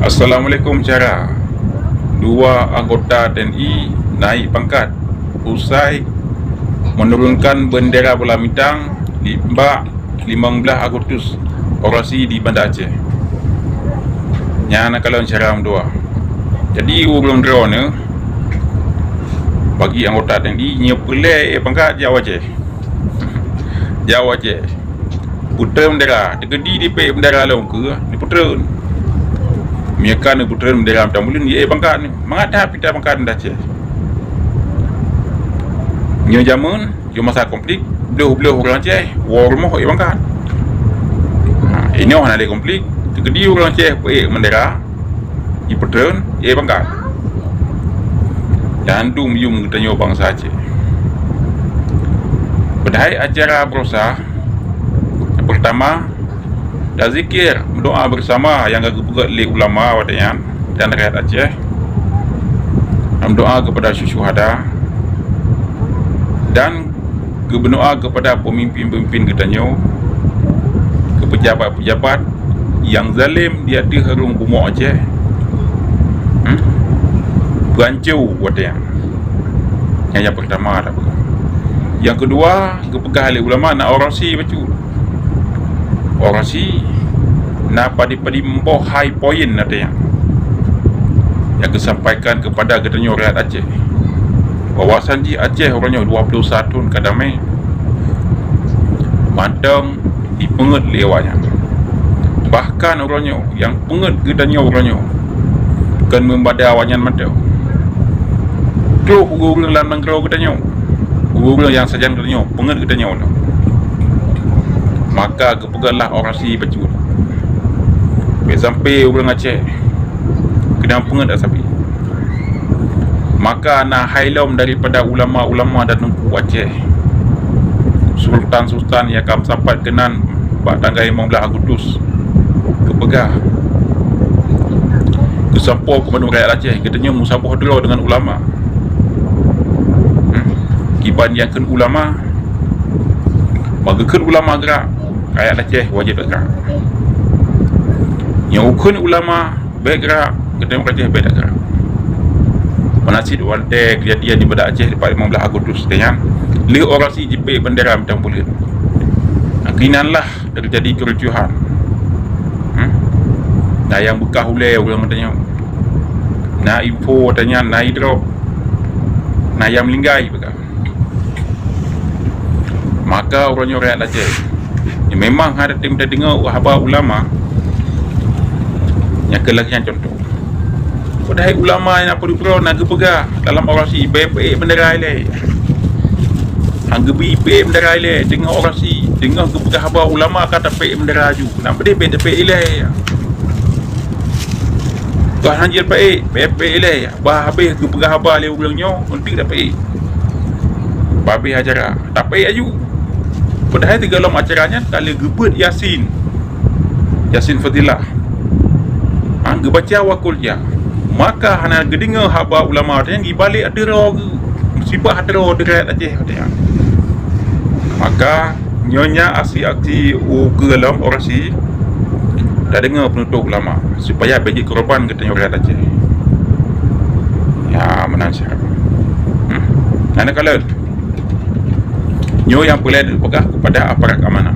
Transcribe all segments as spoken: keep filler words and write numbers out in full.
Assalamualaikum syedara. Dua anggota T N I naik pangkat usai menurunkan bendera bola bintang di bak limong blaih Agustus orasi di Banda Aceh. Nyan na kalon syedara meutuah. Jadi ureuëng droeneuh bagi anggota T N I nyoe peureulée pangkat jak u Aceh. Jak u Aceh. Peutreun bendera, teukeudi dipeuék bendera lom keu neupeutrön. Meunyoe ka neupeutrön bendera mantong buleuen, jiék pangkat nyoe. Mangat that pita pangkat nyoe di Aceh. Nyoe jameun, nyoe masa konflik, bloh-bloh ureuëng Aceh, woe rumoh ék pangkat. Ha, inoe hana lé konflik, teukeudi ureuëng Aceh peuék bendera, jipeutreun, ék pangkat. Nyan dum yuem geutanyoe bansa Aceh. Padahai acara baroesa, nyang peurtama, tazikir, meudoá beusama nyang ka geupeugét lé ulama watée nyan dan rakyat Aceh. Meudoá keupada syuhada dan geumeudoá keupada peumimpén-peumimpén geutanyoe, keu peujabat-peujabat nyang zalem di ateueh rhueng bumoe Aceh, hmm, peuhanco watée nyan. Nyang, nyang peurtama tapeugah. Nyang keudua, geupeugah lé ulama na orasi bacut. Orasi na padum-padum boh high point watée nyan, nyang geusampaikan keupada geutanyoe rakyat Aceh, bahwasan jih Aceh uroe nyoe dua ploh sa thon ka damé, mantong jipeungét lé awaknyan. Bahkan uroe nyoe nyang peungét geutanyoe uroe nyoe kon meubada awaknyan mantong. Troh ureuëng lam nanggroe geutanyoe, ureuëng nyang sajan geutanyoe peungét geutanyoe nyoe. Maka geupeugét lah orasi bacut. Bék sampai ureuëng Aceh keunong peungét sabe. Maka na hai lom daripada ulama-ulama dan teungku Aceh, sultan-sultan nyang ka meusapat keunan bak tanggai limong blaih Agustus, geupeugah, geusampoe keu mandum rakyat Aceh, geutanyoe meusaboh droe deungon ulama. Hmm. Kiban nyang kheun ulama, bak geukheun ulama geurak, rakyat Aceh wajéb geurak. Nyang kheun ulama bék geurak, geutanyoe Aceh bék geurak. Meunan cit watée keujadian di Banda Aceh di pat limong blaih Agustus nyan, lheueh orasi jipeuék bendera mantong buleuen. Nyang keunan lah teujadi keurucuhan. Hmm? Na nyang beukah ulée ureuëng geutanyoe. Na info watée nyan na idrop. Na nyang meuninggai beukah. Maka uroe nyoe rakyat Aceh, nyang memang hana tém tadeungoe haba ulama, nyang keu lagée nyan cuntoh. Padahai ulama nyang peudeuh droe na geupeugah dalam orasi, bék peuék bendera ilée. Han geubri peuék bendera ilée, teungoh orasi, teungoh geupeugah haba ulama ka tapeuék bendera aju. Nak peudeh bék tapeuék ilée. Tuhan hanjeuet peuék, bék peuék ilée. Bah habéh geupeugah haba lé ureuëng nyoe, eunteuk tapeuék. Bah habéh acara, tapeuék aju. Padahai sigohlom acara nyan ka lheueh geubeuet Yasin. Yasin Fadilah. Ha, geubaca wa qul ya. Maka hana geudeungoe haba ulama watée nyan, jibalek ateueh droe geuh. Musibah ateueh droe di rakyat Aceh watée nyan. Maka nyoe nyan aksi-aksi u keue lom orasi tadeungoe peunutôp ulama supaya bék jeuet keureubeuen geutanyoe rakyat Aceh. Ya, meunan syedara. Hmm. Hana kalon. Nyoe nyang peureulée neupeugah keupada aparat keamanan.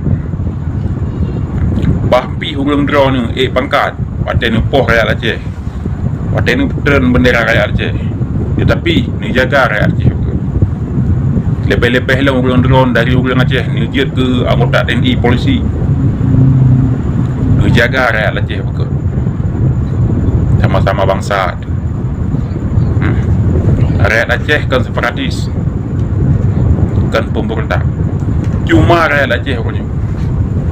Bah pih ureuëng droeneuh ék pangkat watée neupoh rakyat Aceh, watée neutreun bendera rakyat Aceh, teutapi neujaga rakyat Aceh. Leubeh-leubeh lom ureuëng droeneuh dari ureuëng Aceh neujeuet keu anggota T N I, polisi. Neujaga rakyat Aceh beukeuh. Sama-sama bansa. Hmm. Rakyat Aceh kon separatis, kon pemberontak. Cuma rakyat Aceh uroe nyoe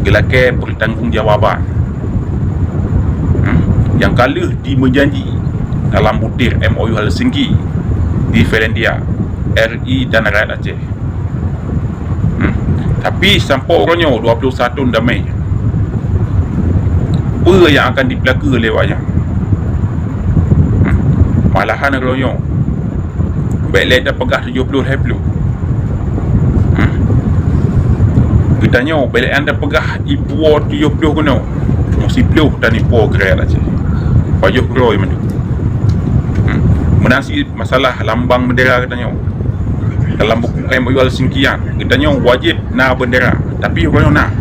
geulakée pertanggungjawaban, hmm, nyang ka lheueh dimeujanji dalam butir M O U Helsinki di Finlandia, R I dan rakyat Aceh. Hmm. Tapi sampoe uroe nyoe dua ploh sa thon damé, peue nyang akan jipeulakée lé awaknyan? Hmm. Malahan uroe nyoe bék lé tapeugah tujoh ploh lhée ploh. Hmm. Geutanyoe bék lé tapeugah ipuwoe tujoh ploh keunoe, meusiplôh tan ipuwoe keu rakyat Aceh. Pajoh keudroe mandum. Hmm. Meunan cit masalah lambang bendera geutanyoe. Dalam buku M O U Al-Sinkian, geutanyoe wajéb na bendera, tapi uroe nyoe na.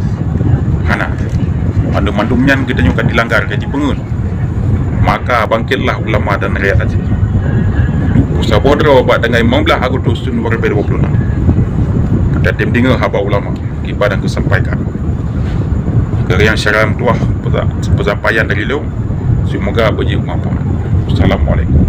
Hana. Mandum-mandum nyan geutanyoe ka dilanggar, ka jipeungeut. Maka bangkitlah ulama dan rakyat Aceh. Duek saboh droe bak tanggai limong blaih Agustus dua ribu dua puluh enam. Tatem deungoe haba ulama kiban nyang kusampaikan. Keu nyang syedara meutuah, peusa-, peusampaian dari lôn. Semoga beujeuet manfaat. Assalamualaikum.